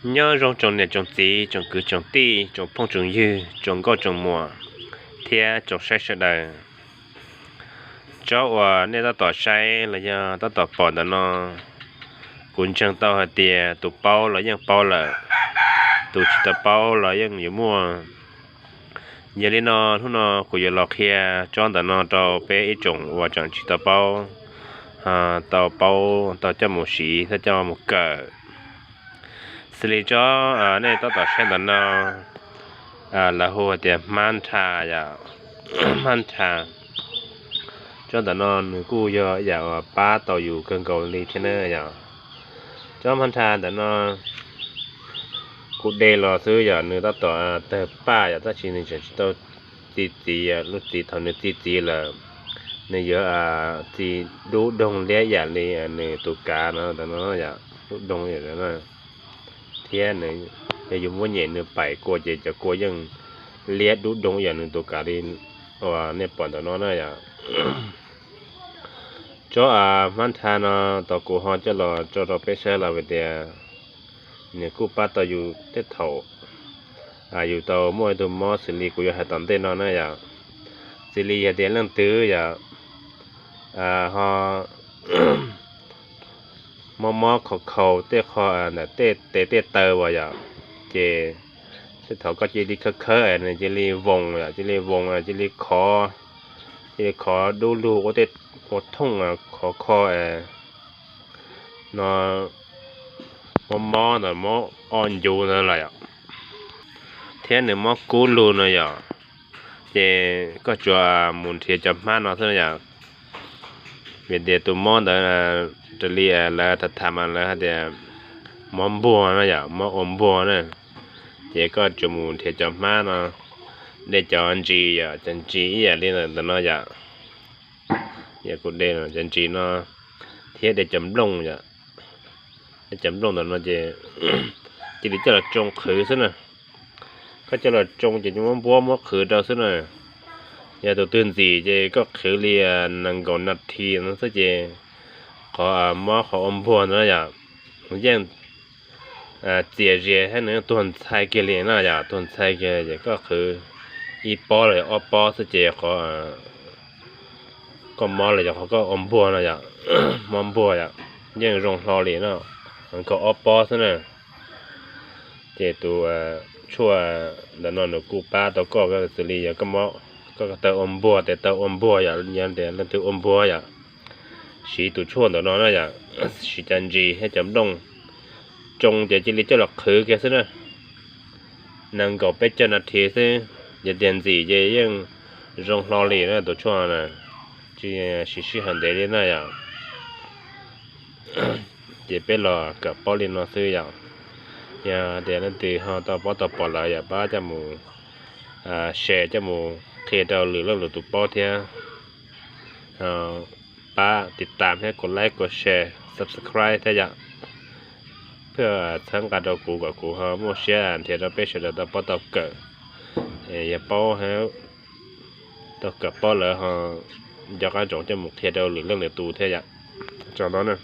Nyob zoo tsoom niam tsoom txiv, tsoom kwv tsoom tij, tsoom phooj tsoom ywg, tsoom nkauj tsoom muam, thiab tsoom saib sawv daws. Tsob uas nej tab tom saib los yog tab tom pom ntawm no, kuv ntseeg tau hais tias tus paub los yeej paub lawm, tus tsis tau paub los yeej yuav muaj. Yog li no, hnub no kuv yuav los qhia tsob ntawm no rau peb ib tsoom uas tseem tsis tau paub, tau paub, tau coj mus siv, tau coj mus kawm. Xws li tsob nej tab tom saib ntawm no, lawv hu hais tias hmab ntha yom, hmab ntha. Tsob ntawm no nws kuj yog yam uas pab tau yus kawg nkaus li thiab na yom. Tsob hmab ntha ntawm no kuv de los xwb yom, nws tab tom tawg paj yom, tab sis nws tseem tsis tau txi txiv, lub txiv thaum nws txi txiv lawm, nws yuav txi dub doog liab yam li nws tus kav no ntawm no yom, dub doog yam no. Thiab nws, yog yus muab nyem nws paim kua ces cov kua yeej liab dub doog yam nws tus kav li uas nej pom ntawm no na yom. Tsob hmab ntha no, tau kuv ho coj los tso rau peb saib los vim tias nws kuj pab tau yus tej thaum yus tau muaj ib tug mob xws li kuv yuav hais tom ntej no na yom. Xws li yog tias leej twg yom, ho mob mob khaus khaus tej qho ntawm tej tes tej taw uas yom, ces tej thaum koj cia li khawb khawb es nws cia li voos yom, cia li voos, cia li khov, cia li khov dub lug ua tej, ua thooj, khov kho no, mob mob ntawd, mob o ncuv ntawd los yom, thiab nws mob kub lug no yom, ces koj tsuas mus nrhiav cov hmab no xwb yom. Vim tias tus mob ntawd raws li lawv tham tham mas lawv hais tias mob npuag no yom, mob ua npuag na. Ces koj tsuas mus nrhiav cov hmab no, de cov ntsis yom, cov ntsis ib yam li ntawm no yom. Yog kuv de cov ntsis no thiab de cov nplooj yom, de cov nplooj ntawm no ces cia li coj los tsoo qhwv xwb na. Koj coj los tsoo ces muab npuab muab qhwv rau xwb na. Yog tus twg ntxim ces koj qhwv li nees nkaum nas this no xwb ces qhov mob qhov ua npuag ntawd yom, yeej txias zias thiab nws tuag ntxhais kiag li na yom, tuag ntxhais kiag ces koj qhwv ib pob los yog ob pob xwb ces qhov koj mob los yog qhov koj ua npuag no yom, mob npuag yom, yeej zoo hlo li no, kaum ob pob xwb na. Ces tus tshuaj ntawm no nws kuj pab tau koj xws li yog koj taw ua npuag, tes taw ua npuag yom, yog tias leej twg ua npuag yom, siv tus tshuaj ntawm no na yom, siv cov ntsis thiab cov nplooj tsoo ces cia li coj los qhwv kiag xwb na. Nees nkaum peb caug nas this xwb, yog tias ntxim ces yeej zoo hlo li na tus tshuaj na, tsis siv sij hawm ntev li na yom. Ces peb los kawm paub li no xwb yom. Yog tias leej twg ho tau paub tau pom lawm yom, pab coj mus share, coj mus qhia rau lwm leej lwm tus paub thiab. Pab tiv tam thiab kuv like, kuv share, subscribe thiab yom, thiaj txhawb nqa rau kuv kom kuv ho muaj siab nrhiav rau peb sawv daws tau paub tau kawm. Yog paub, tau kawm paub lawm ho nco qab ntsoov coj mus qhia rau lwm leej lwm tus thiab yom. Tso ntau na.